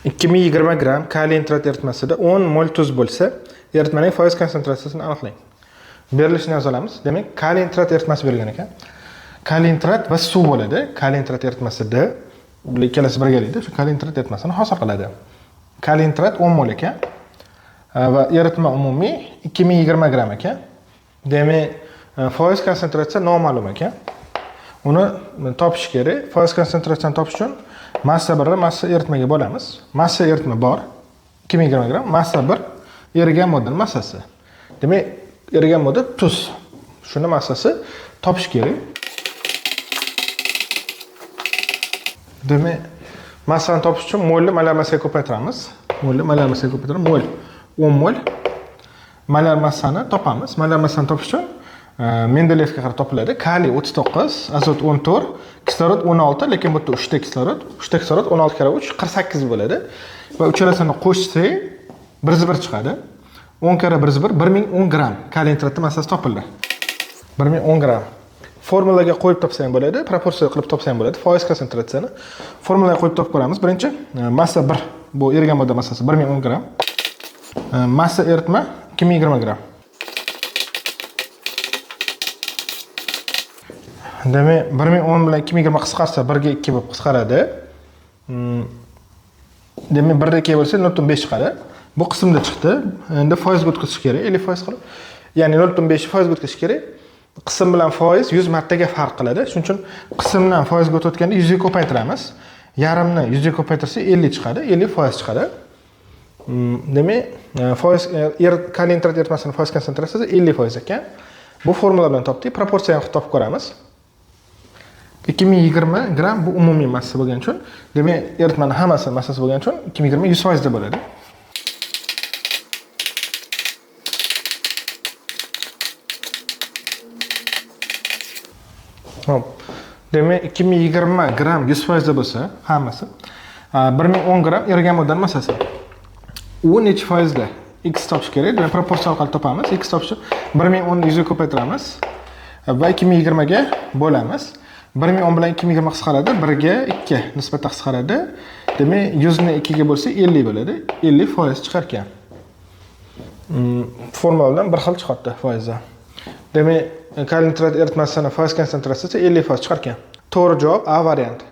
2020 gramm kaliy nitrat eritmasida 10 mol tuz bo'lsa, eritmaning foiz konsentratsiyasini aniqlang. Berilishini yoza olamiz. Demak, kaliy nitrat eritmasi berilgan ekan. Kaliy nitrat va suv bo'ladi. Kaliy nitrat eritmasida bular ikkalasi birgalikda shu kaliy nitrat eritmasini hosil qiladi. Kaliy nitrat 10 mol ekan va eritma umumiy 2020 gramm ekan. Demak, foiz konsentratsiya noma'lum ekan. Uni topish kerak. Foiz konsentratsiyani topish uchun massa 1 ni massa eritmaga bo'lamiz. Massa eritma bor 2020 gramm, massa 1 erigan moddaning massasi. Demak, erigan modda tuz. Shuni massasi topish kerak. Demak, massani topish uchun molni molar massaga ko'paytiramiz. Molni molar massaga ko'paytiramiz. Mol 10 mol. Molar massani topamiz. Molar massani topish uchun Mendeleyevga qarab topiladi. Kaliy 39, azot 14, kislorod 16, lekin bu yerda 3 ta kislorod, 3 ta kislorod 16 karra 3 48 bo'ladi. Va uchalasini qo'shsak 101 chiqadi. 10 karra 101 1010 gramm kaliy nitratning massasi topildi. 1010 gramm. Formulaga qo'yib topsa ham bo'ladi, proporsiya qilib topsa ham bo'ladi foiz konsentratsiyani. Formulaga qo'yib topib ko'ramiz. Birinchi massa 1, bu erigan modda massasi 1010 gramm. Massa eritma 2020 gramm. Demak, 1010 bilan 2020 qisqarsa 1 ga 2 bo'lib qisqaradi. Demak, 1 ga 2 bo'lsa 0.5 chiqadi. Bu qismda chiqdi. Endi foizga o'tkazish kerak, 50% qilib. Ya'ni 0.5 foizga o'tkazish kerak. Qism bilan foiz 100 martaga farq qiladi. Shuning uchun qismdan foizga o'tayotganda 100 ga ko'paytiramiz. Yarimni 100 ga ko'paytirsak 50 chiqadi, 50% chiqadi. Demak, foiz kaliy nitrat eritmasining foiz konsentratsiyasi 50% ekan. Bu formula bilan topdik. Proportsiyani ham topib ko'ramiz. 2020 gramm bu umumiy massa bo'lgani uchun, demak, eritmani hammasi massasi bo'lgani uchun 2020 100% da bo'ladi. Hop. Demak, 2020 gramm 100% da bo'lsa, hammasi, 1010 gramm erigan moddaning massasi. U necha foizda? X topish kerak. Demak, proporsiya orqali topamiz. X topish uchun 1010 ni 100 ga ko'paytiramiz va 2020 ga bo'lamiz. 1010 bilan 2020 qisqaradi, 1 ga 2 nisbatan qisqaradi. Demak, 100 ni 2 ga bo'lsa 50 bo'ladi. 50% chiqar ekan. Formula bilan bir xil chiqyapti foizi. Demak, kaliy nitrat eritmasini foiz konsentratsiyasi 50% chiqar ekan. To'g'ri javob A varianti.